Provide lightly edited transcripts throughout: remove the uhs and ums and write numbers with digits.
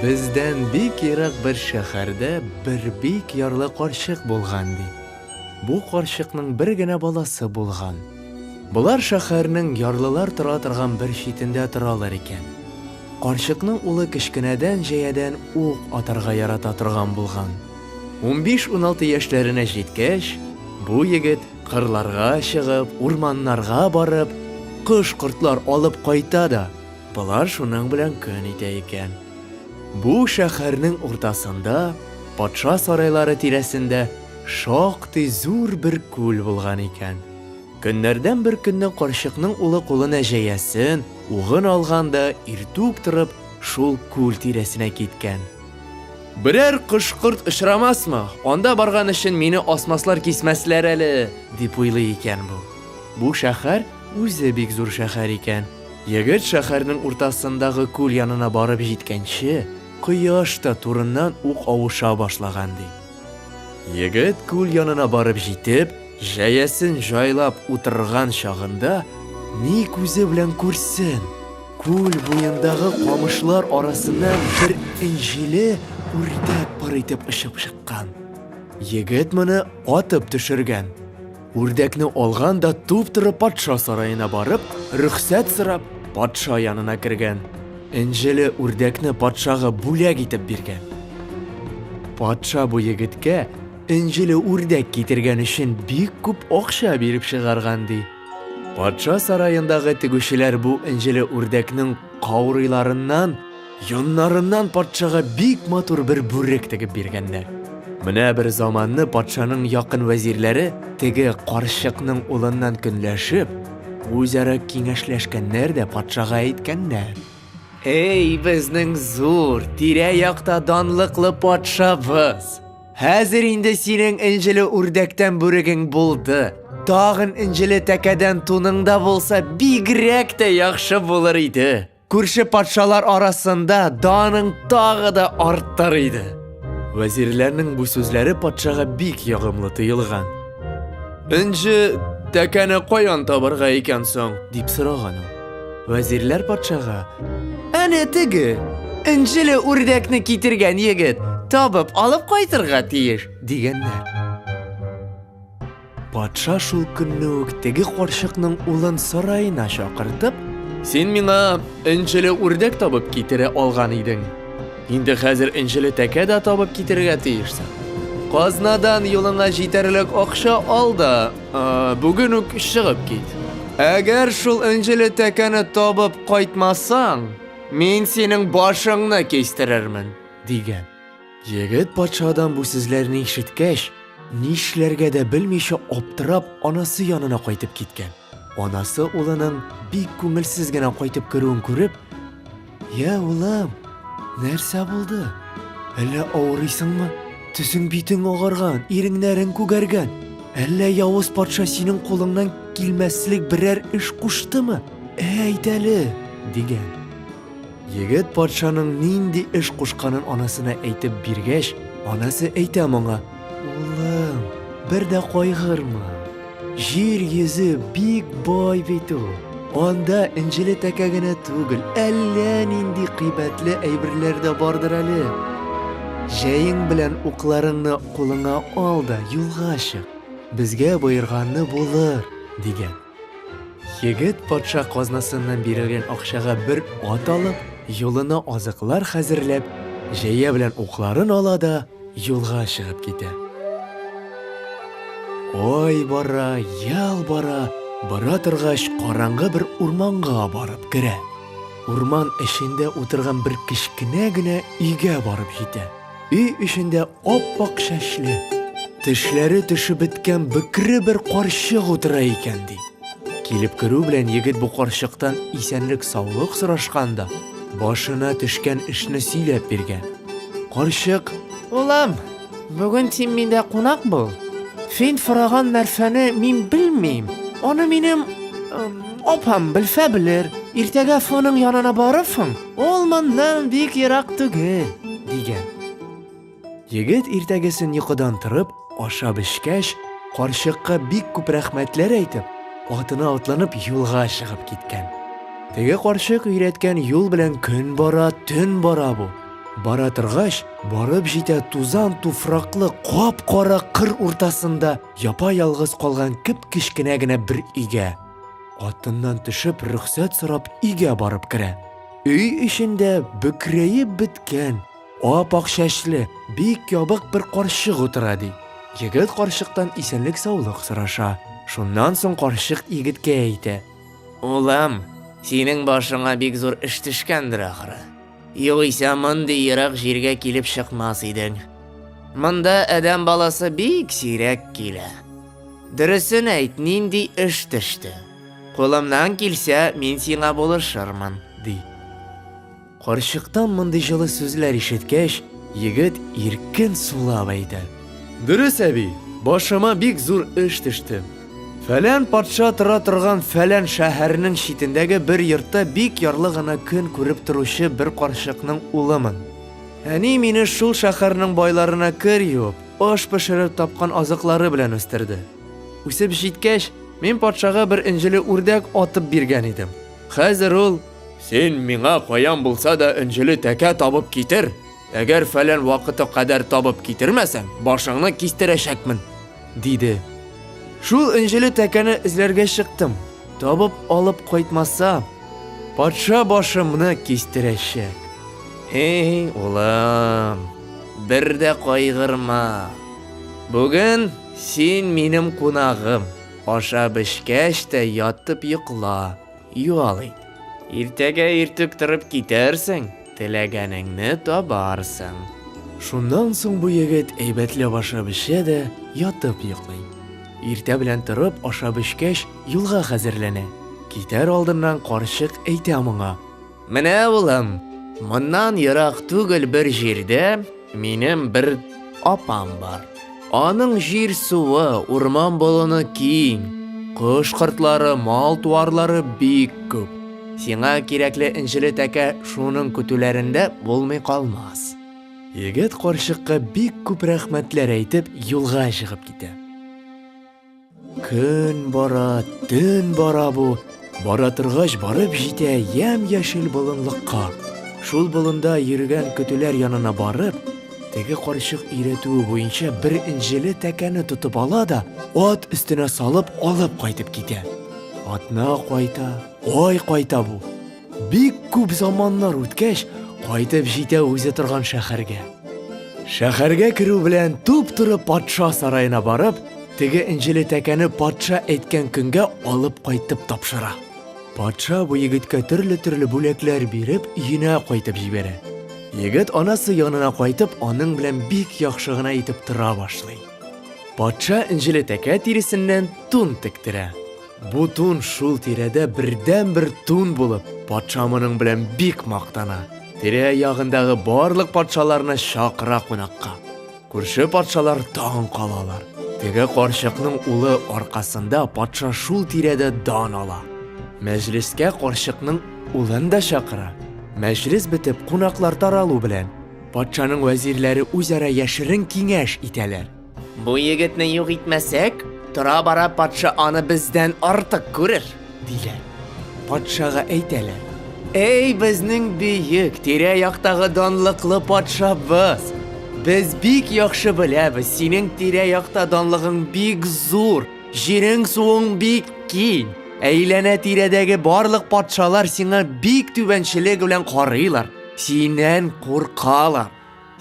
Бездән бик ерак бер шәһәрдә бер бик ярлы карчык булган, ди. Бу карчыкның бер генә баласы булган. Болар шәһәрнең ярлылар тора торган бер читендә торалар икән. Карчыкның улы кечкенәдән җәядән ук атарга ярата торган булган. Унбиш-уналты яшьләренә җиткәч, бу егет кырларга чыгып, урманнарга барып, кош-кортлар алып кайта да, болар шуның белән көн итә икән. Бу шәһәрнең уртасында, патша сарайлары тирәсендә шактый зур бер күл булган икән. Көннәрдән бер көнне карчыкның улы кулына җәясен, угын алган да, иртүк торып, шул күл тирәсенә киткән. Берәр кош-корт очрамасмы, анда барган өчен мине асмаслар-кисмәсләр әле, дип уйлый икән бу. Бу шәһәр үзе бик зур шәһәр икән. Егет шәһәрнең уртасындагы күл янына барып җиткәнче, кояш та турыннан ук авыша башлаган, ди. Егет күл янына барып җитеп, җәясен җайлап утырган чагында, ни күзе белән күрсен, күл буендагы камышлар арасыннан бер энҗеле үрдәк пыр итеп очып чыккан. Егет моны атып төшергән. Үрдәкне алган да туп-туры патша сараена барып, рөхсәт сорап, патша янына кергән. Энҗеле үрдәкне патшага бүләк итеп биргән. Патша бу егеткә энҗеле үрдәк китергән өчен бик күп акча биреп чыгарган, ди. Патша сараендагы тегүчеләр бу энҗеле үрдәкнең каурыйларыннан, йоннарыннан патшага бик матур бер бүрек тегеп биргәннәр. Менә бер заманны патшаның якын вәзирләре теге карчыкның улыннан көнләшеп, үзара киңәшләшкәннәр дә патшага әйткәннәр. Эй, безнең зур, тирә-якта данлыклы патшабыз! Хәзер инде синең энҗеле үрдәктән бүрегең булды. Тагын энҗеле тәкәдән туның да булса, бигрәк тә яхшы булыр иде. Күрше патшалар арасында даның тагы да арттыр иде. Вәзирләрнең бу сүзләре патшага бик ягымлы тоелган. Энҗе тәкәне каян табарга икән соң? дип сораган ул. Вәзирләр патшага: "Әнә теге энҗеле үрдәкне китергән егет табып алып кайтырга тиеш", дигәннәр. Патша шул көнне үк теге карчыкның улын сараена чакыртып, Син миңа энҗеле үрдәк табып китерә алган идең. Инде хәзер энҗеле тәкә дә табып китерергә тиешсең. Казнадан юлыңа җитәрлек акча ал да, бүген үк чыгып кит. Әгәр шул энҗеле тәкәне табып кайтмасаң, мин синең башыңны кистерермен, дигән. Егет патшадан бу сүзләрне ишеткәч, нишләргә дә белмичә аптырап анасы янына кайтып киткән. Анасы улының бик күңелсез генә кайтып керүен күреп, "Я, улым, нәрсә булды? Әллә авырыйсыңмы? Төсең битең агарган, иреңнәрең күгәргән. Әллә явыз патша синең кулыңнан килмәслек берәр эш куштымы? Әйт әле!" дигән. Егет патшаның нинди эш кушканын анасына әйтеп биргәч, анасы әйтә моңа: "Улым, бер дә кайгырма. Җир йөзе бик бай бит ул. Анда энҗеле тәкә генә түгел, әллә нинди кыйбәтле әйберләр дә бардыр әле. Җәең белән укларыңны кулыңа ал да юлга чык. Безгә боерганны булыр", дигән. Егет патша казнасыннан бирелгән акчага бер ат алып, юлына азыклар хәзерләп, җәя белән укларын ала да юлга чыгып китә. Ай бара, ел бара, бара торгач, караңгы бер урманга барып керә. Урман эчендә утырган бер кечкенә генә өйгә барып җитә. Өй эчендә ап-ак чәчле, тешләре төшеп беткән бөкре бер карчык утыра икән, ди. Килеп керү белән егет бу карчыктан исәнлек-саулык сорашкан да, башына төшкән эшне сөйләп биргән. Карчык: "Улым, бүген син миндә кунак бул. Син сораган нәрсәне мин белмим. Аны минем апам белсә белер. Иртәгә шуның янына барырсың, Ул моннан бик ерак түгел, дигән. Егет иртәгесен йокыдан торып, ашап эчкәч, карчыкка бик күп рәхмәтләр әйтеп, атына атланып юлга чыгып киткән. Теге карчык өйрәткән юл белән көн бара, төн бара бу. Бара торгач, барып җитә тузан туфраклы кап-кара кыр уртасында япа-ялгыз калган кеп-кечкенә генә бер өйгә. Атыннан төшеп, рөхсәт сорап, өйгә барып керә. Өй эчендә бөкрәеп беткән, ап-ак чәчле, бик ябык бер карчык утыра, ди. Егет карчыктан исәнлек-саулык сораша. Шуннан соң карчык егеткә әйтә. Улым, синең башыңа бик зур эш төшкәндер ахры. Югыйсә мондый ерак җиргә килеп чыкмас идең. Монда адәм баласы бик сирәк килә. Дөресен әйт, нинди эш төште? Кулымнан килсә, мин сиңа булышырмын, ди. Карчыктан мондый җылы сүзләр ишеткәч, егет иркен сулап әйтә. Дөрес, әби, башыма бик зур эш төште. Фәлән патша тора торган фәлән шәһәрнең читендәге бер йортта бик ярлы гына көн күреп торучы бер карчыкның улымын. Әни мине шул шәһәрнең байларына кер юып, аш пешереп тапкан азыклары белән үстерде. Үсеп җиткәч, мин патшага бер энҗеле үрдәк атып биргән идем. Хәзер ул, Син миңа каян булса да энҗеле тәкә табып китер, әгәр фәлән вакыты кадәр табып китермәсәң, башыңны кистерәчәкмен, диде. Шул энҗеле тәкәне эзләргә чыктым. Табып алып кайтмаса, патша башымны кистерәчәк. Эй, улым, бер дә кайгырма. Бүген син минем кунагым. Ашап эчкәч тә ятып йокла. Ял ит. Иртәгә иртүк торып китәрсең, теләгәнеңне табарсың. Шуннан соң бу егет әйбәтләп ашап эчә дә ятып йоклый. Иртә белән торып, ашап эчкәч, юлга хәзерләнә. Китәр алдыннан карчык әйтә моңа. Менә, улым, моннан ерак түгел бер җирдә минем бер апам бар. Аның җир-суы, урман-болыны киң, кош-кортлары, мал-туарлары бик күп. Сиңа кирәкле энҗеле тәкә шуның көтүләрендә булмый калмас. Егет карчыкка бик күп рәхмәтләр әйтеп, юлга чыгып китә. Көн бара, төн бара бу. Бара торгач, барып җитә ямь-яшел болынлыкка. Шул болында йөргән көтүләр янына барып, теге карчык өйрәтүе буенча бер энҗеле тәкәне тотып ала да, ат өстенә салып алып кайтып китә. Атна кайта, ай кайта бу. Бик күп заманнар үткәч, кайтып җитә үзе торган шәһәргә. Шәһәргә керү белән туп-туры патша сараена барып, теге энҗеле тәкәне патша әйткән көнгә алып кайтып тапшыра. Патша бу егеткә төрле-төрле бүләкләр биреп, өенә кайтып җибәрә. Егет анасы янына кайтып, аның белән бик яхшы гына итеп тора башлый. Патша энҗеле тәкә тиресеннән тун тектерә. Бу тун шул тирәдә бердәнбер тун булып, патша моның белән бик мактана. Тирә-ягындагы барлык патшаларны чакыра кунакка. Күрше патшалар таң калалар. Теге карчыкның улы аркасында патша шул тирәдә дан ала. Мәҗлескә карчыкның улын да чакыра. Мәҗлес бетеп, кунаклар таралу белән, патшаның вәзирләре үзара яшерен киңәш итәләр. Бу егетне юк итмәсәк, тора-бара патша аны бездән артык күрер, диләр. Патшага әйтәләр. Эй, безнең бөек, тирә-яктагы данлыклы патшабыз! Без бик яхшы беләбез, синең тирә-якта данлыгың бик зур, җирең-суың бик киң. Әйләнә-тирәдәге барлык патшалар сиңа бик түбәнчелек белән карыйлар, синнән куркалар.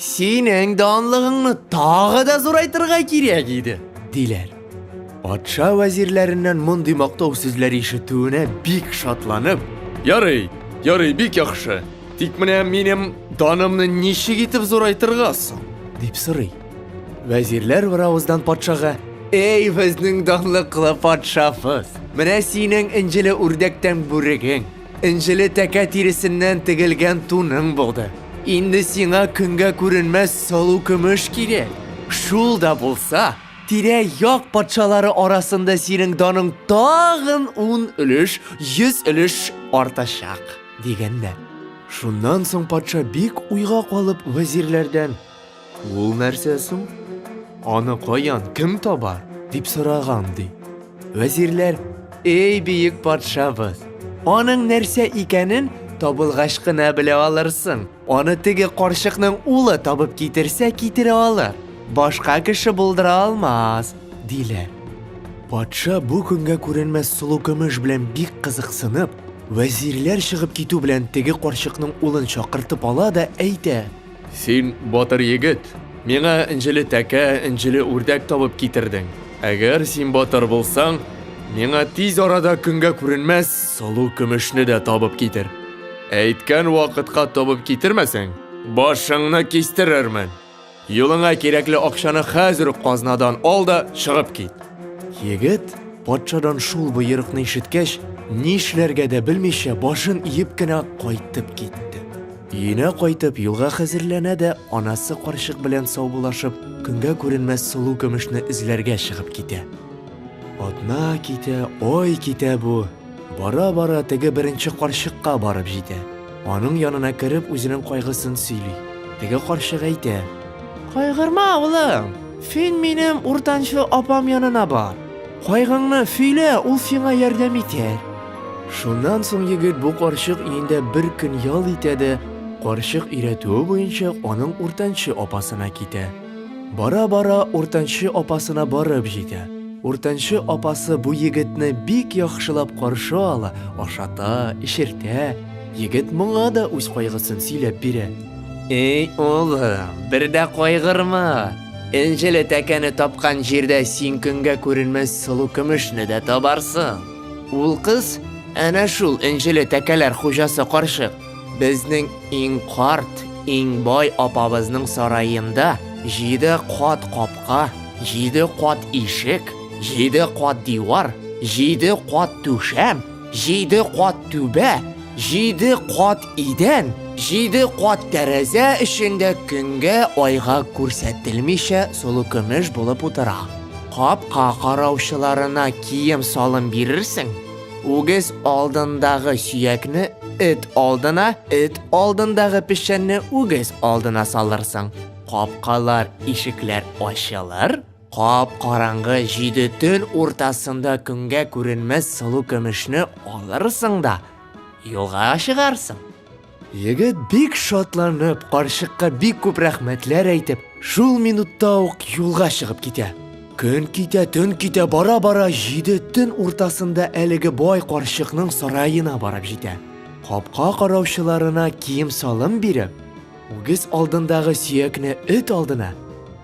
Синең данлыгыңны тагы да зурайтырга кирәк иде, диләр. Патша вәзирләреннән мондый мактау сүзләре ишетүенә бик шатланып, Ярый, ярый, бик яхшы. Тик менә минем данымны ничек итеп зурайтырга соң? дип сорый. Вәзирләр беравыздан патшага, Эй, безнең данлыклы патшабыз! Менә синең энҗеле үрдәктән бүрегең, Энҗеле тәкә тиресеннән тегелгән туның булды. Инде сиңа көнгә күренмәс салу көмеш кирәк. Шул да булса, тирә-як патшалары арасында синең даның тагын ун өлеш, 100 өлеш артачак, дигәннәр. Шуннан соң патша бик уйга калып вәзирләрдән: Ул нәрсә соң? Аны каян, кем табар? дип сораган ди. Вәзирләр: Эй, бөек патшабыз, аның нәрсә икәнен Табылгач кына белә алырсың. Аны теге карчыкның улы табып китерсә, китерә алыр. Башка кеше булдыра алмас, диләр. Патша бу көнгә күренмәс сылу көмеш белән бик кызыксынып, вәзирләр чыгып китү белән теге карчыкның улын чакыртып ала да әйтә. Син, батыр егет, миңа энҗеле тәкә, энҗеле үрдәк табып китердең. Әгәр син батыр булсаң, миңа тиз арада көнгә күренмәс сылу көмешне дә табып китер. Әйткән вакытка табып китермәсәң, башыңны кистерермен. Юлыңа кирәкле акчаны хәзер үк казнадан ал да чыгып кит. Егет, патшадан шул боерыкны ишеткәч, нишләргә дә белмичә, башын иеп кенә кайтып китте. Өенә кайтып, юлга хәзерләнә дә, анасы карчык белән саубуллашып, көнгә күренмәс сылу көмешне эзләргә чыгып китә. Атна китә, ай китә бу. Бара-бара теге беренче карчыкка барып җитә. Аның янына кереп, үзенең кайгысын сөйли. Теге карчык әйтә. Кайгырма, улым, син минем уртанчы апам янына бар. Кайгыңны сөйлә, ул сиңа ярдәм итәр. Шуннан соң егет бу карчык өендә бер көн ял итә дә, карчык өйрәтүе буенча аның уртанчы апасына китә. Бара-бара уртанчы апасына барып җитә. Уртанчы апасы бу егетне бик яхшылап каршы ала, ашата, эчертә. Егет моңа да үз кайгысын сөйләп бирә. Эй, улым, бер дә кайгырма. Энҗеле тәкәне тапкан җирдә син көнгә күренмәс сылу көмешне дә табарсың. Ул кыз, әнә шул энҗеле тәкәләр хуҗасы карчык, безнең иң карт, иң бай апабызның сараенда җиде кат капка, җиде кат ишек, җиде кат дивар, җиде кат түшәм, җиде кат түбә, җиде кат идән, җиде кат тәрәзә эчендә көнгә, айга күрсәтелмичә сулы көмеш булып утыра. Капка караучыларына кием-салым бирерсең, үгез алдындагы сөякне эт алдына, эт алдындагы печәнне үгез алдына салырсың. Капкалар, ишекләр ачылыр, кап-караңгы җиде төн уртасында көнгә күренмәс сылу көмешне алырсың да, юлга чыгарсың. Егет бик шатланып, карчыкка бик күп рәхмәтләр әйтеп, шул минутта ук юлга чыгып китә. Көн китә, төн китә, бара-бара җиде төн уртасында әлеге бай карчыкның сараена барып җитә. Капка караучыларына кием-салым биреп, Үгез алдындагы сөякне эт алдына,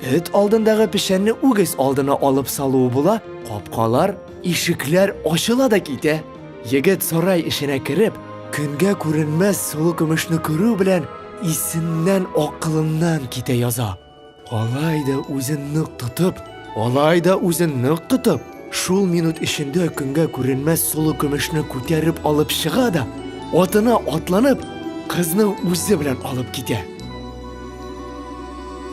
эт алдындагы печәнне үгез алдына алып салуы була, капкалар, ишекләр ачыла да китә. Егет сарай эченә кереп, көнгә күренмәс сулы көмешне күрү белән исеннән, акылыннан китә яза. Алай да үзен нык тотып, алай да үзен нык тотып, шул минут эчендә көнгә күренмәс сулы көмешне күтәреп алып чыга да, атына атланып, кызны үзе белән алып китә.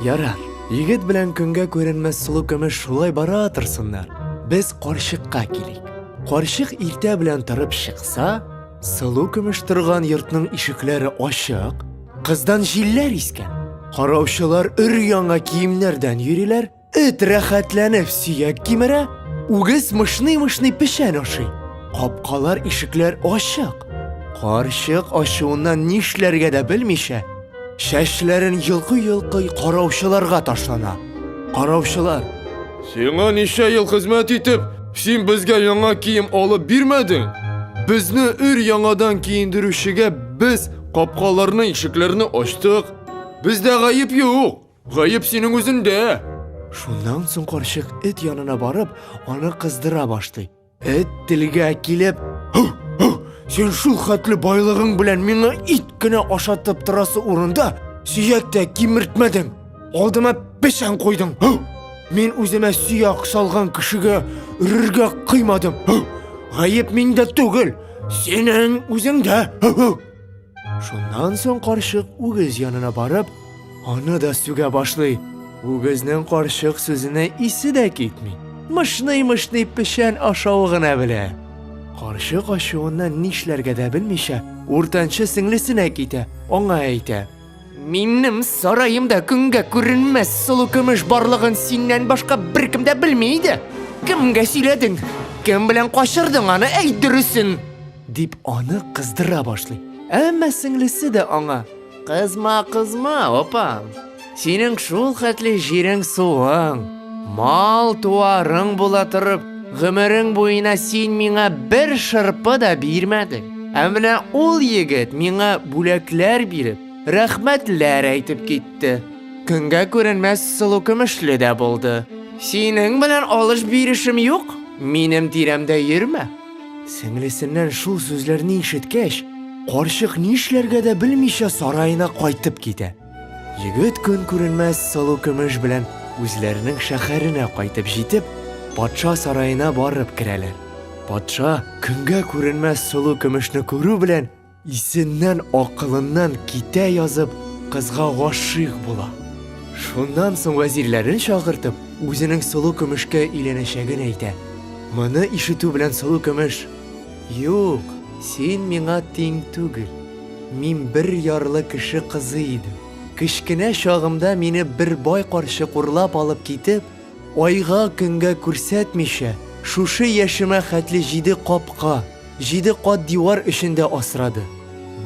Ярар, егет белән көнгә күренмәс сулы көмеш шулай бара торсыннар. Без карчыкка килик. Карчык иртә белән торып чыкса, сылу көмеш торган йортның ишекләре ачык, Кыздан җилләр искән. Караучылар өр-яңа киемнәрдән йөриләр, эт рәхәтләнеп сөяк кимерә, үгез мышный-мышный печән ашый. Капкалар, ишекләр ачык. Карчык ачуыннан нишләргә дә белмичә, чәчләрен йолкый-йолкый караучыларга ташлана. Караучылар: Сиңа ничә ел хезмәт итеп, син безгә яңа кием алып бирмәдең? Безне өр-яңадан киендерүчегә без Капкаларны, ишекләрне ачтык. Бездә гаеп юк. Гаеп синең үзеңдә. Шуннан соң карчык эт янына барып, аны кыздыра башлый. Эт телгә килеп, «Һу, һу, син шул хәтле байлыгың белән миңа ит кенә ашатып торасы урында сөяк тә кимертмәдең. Алдыма печән куйдың. Һу! Мин үземә сөяк салган кешегә өрергә кыймадым. Һу! Гаеп миндә түгел, синең үзеңдә. Һу! Шуннан соң карчык үгез янына барып, аны да сүгә башлый. Үгезнең карчык сүзенә исе дә китми. Мышный-мышный печән ашавы гына белә. Карчык ачуыннан нишләргә дә белмичә, уртанчы сеңлесенә китә, аңа әйтә. Минем сараемда көнгә күренмәс сылу көмеш барлыгын синнән башка беркем дә белми иде. Кемгә сөйләдең? Кем белән качырдың аны, әйт дөресен? Дип аны кыздыра башлый. Әмма сеңлесе дә аңа: "Кызма, кызма, апам. Синең шул хәтле җирең суың, мал туарың була торып, гомерең буена син миңа бер шырпы да бирмәдең. Ә менә ул егет миңа бүләкләр биреп, рәхмәтләр әйтеп китте. Көнгә күренмәс сылу көмешле дә булды. Синең белән алыш-бирешем юк, минем тирәмдә йөрмә. Сеңлесеннән шул сүзләрне ишеткәч, карчык нишләргә дә белмичә сараена кайтып китә. Егет көн күренмәс сылу көмеш белән үзләренең шәһәренә кайтып җитеп, патша сараена барып керәләр. Патша көнгә күренмәс сылу көмешне күрү белән исеннән акылыннан китә язып, кызга гашыйк була. Шуннан соң вәзирләрен чакыртып, үзенең сылу көмешкә өйләнәчәген әйтә. Моны ишетү белән сылу көмеш: "Юк, син миңа тиң түгел. Мин бер ярлы кеше кызы идем. Кечкенә чагымда мине бер бай карчык урлап алып китеп, айга-көнгә күрсәтмичә, шушы яшемә хәтле җиде капка, җиде кат дивар эчендә асрады.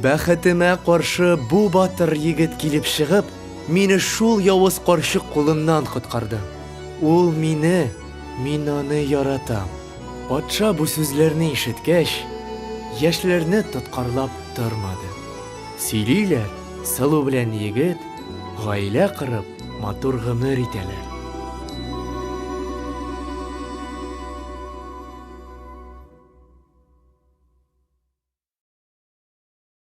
Бәхетемә каршы бу батыр егет килеп чыгып, мине шул явыз карчык кулыннан коткарды. Ул мине, мин аны яратам. Патша бу сүзләрне ишеткәч, яшьләрне тоткарлап тормады. Сөйлиләр, сылу белән егет, гаилә корып, матур гомер итәләр.